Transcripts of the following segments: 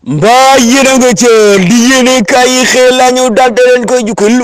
mbaa yéen a nga ca li yéene kaay yi xëy la ñu daal di leen koy jukkal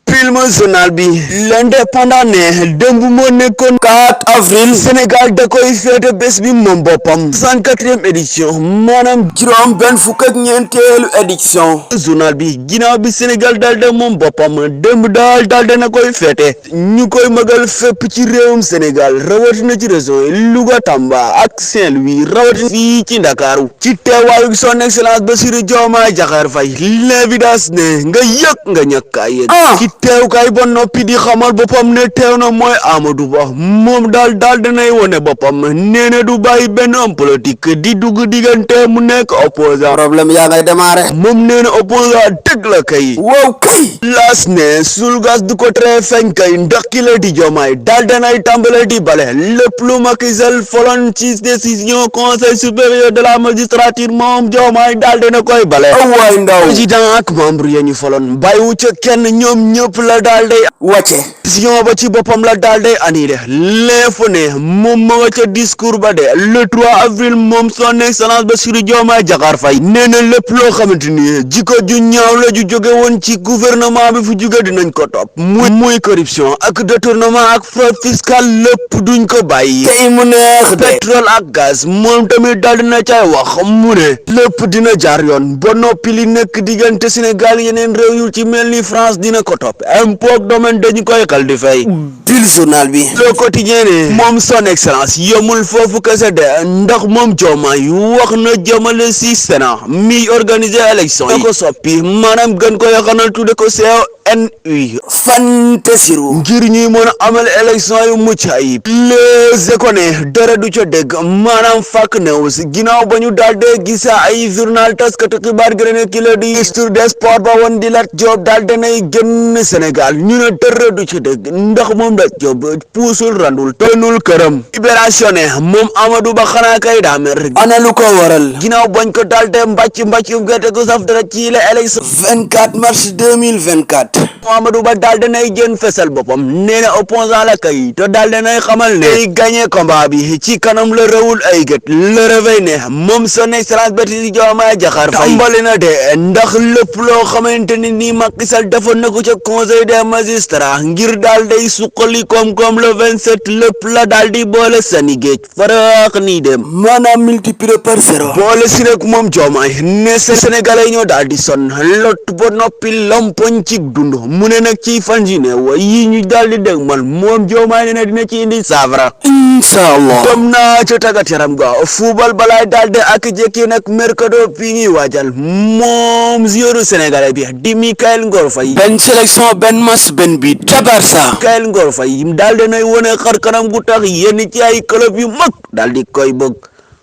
film journal bi l'indépendant ne démb moo nekkoon 4 avril Sénégal da koy féete bés bi moom boppam 64e édition maanaam juróom benn fukk ak ñeenteelu édition journal bi ginnaaw bi Sénégal daal de moom boppam démb daal dana koy féete ñu koy magal fépp ci réewum Sénégal rawatina ci région yi Louga Tamba ak Saint-Louis rawatina fii ci Ndakaaru ci teewaayu son excellence Bassirou Diomaye Diakhar Faye l'évidence ne nga yëg nga ñàkk a yëg teew kay ba noppi di xamal boppam ne teew na mooy Amadou Ba moom daal danay wone boppam nee na du bàyyi benn homme politique di dugg diggante mu nekk opposant problème yaa ngay démarrer moom nee na opposant dëgg la kay wow kay laas ne sul gas du ko tere feeñ kay ndax ki la di Diomaye daal danay tàmbale di bale lépp lu Macky Sall foloon ci décision conseil supérieur de la magistrature moom Diomaye daal dana koy bale waay ndaw président ak membre ya ñu foloon bàyyiwu ca kenn ñoom ñëpp la daal day wàcce décision ba ci boppam la daal day annulé l'info ne moom ma nga ca discours ba de le 3 avril moom son excellence Bassirou Diomaye Diakhar Faye nee na lépp loo xamante ni jikko ju ñaaw la ju jóge woon ci gouvernement bi fu jóge dinañ ko topp muy corruption ak détournement ak fraude fiscale lépp duñ ko bàyyi tey mu neex de pétrole ak gaz moom tamit daal dina cay wax mu ne lépp dina jaar yoon ba noppi li nekk diggante Sénégal yeneen réew yu ci mel ni France dina ko topp impôt domaine dañu koy xal di fay dil journal bi le quotidien ne moom son excellence yomul foofu kese de ndax moom Diomaye wax na jëmale si Sénat mi organiser élection yi ko soppi maanaam gën ko yaxanal tudde ko CNU fantasiru ngir ñuy mën a amal élection yu mucc ayib les école dara du ca dégg maanaam fàkk news ginnaaw ba ñu daal dee gisa ay journal taskatu xibaar gërëne ki la di ministre des sports ba woon di Lat Diop daal danay génn Sénégal ñu ne dara du ca dégg ndax moom Lat Diop puusul randul tonul këram libération ne moom Amadou Ba xanaa kay daa mer ana lu ko waral ginnaaw bañ ko daal dee mbàccum gerte gu saf dara ci la élection 24 mars 2024 Amadou Ba daal danay génn fesal boppam nee na opposant la kay te daal danay xamal ne day gagné combat bi ci kanam la rewul ay gët le réveil ne moom son excellence Bassirou Diomaye Diakhar Faye tàmbali na de ndax lépp loo xamante ni nii Macky Sall defoon na ko ca conseil des magistrats ngir daal day suqali koom-koom le 27 lépp la daal di boole sani géej faraax nii dem maanaam multiplié par 0 boole si nag moom Diomaye ne Sénégalais ñoo daal di sonn lot ba noppi lompoñ ci dund mu ne nag ci fan yi ne wa yi ñu daal di dégg man moom Diomaye ne dina ci indi saafara inshallah dem naa ca tàggat yaram ga football balaay daal de ak jekki nag mercato bi ñuy waajal moom joueur sénégalais bi di Mikayil Ngor Faye benn sélection benn match benn but ca Barça Mikayil Ngor Faye daal de nay wone xar kanam gu tax yenn ci ay club yu mag daal di koy bëgg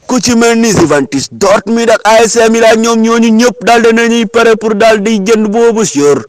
ku ci mel ni Juventus Dortmund ak AC Milan ñoom ñooñu ñëpp daal de nañuy pare pour daal di jënd boobu joueur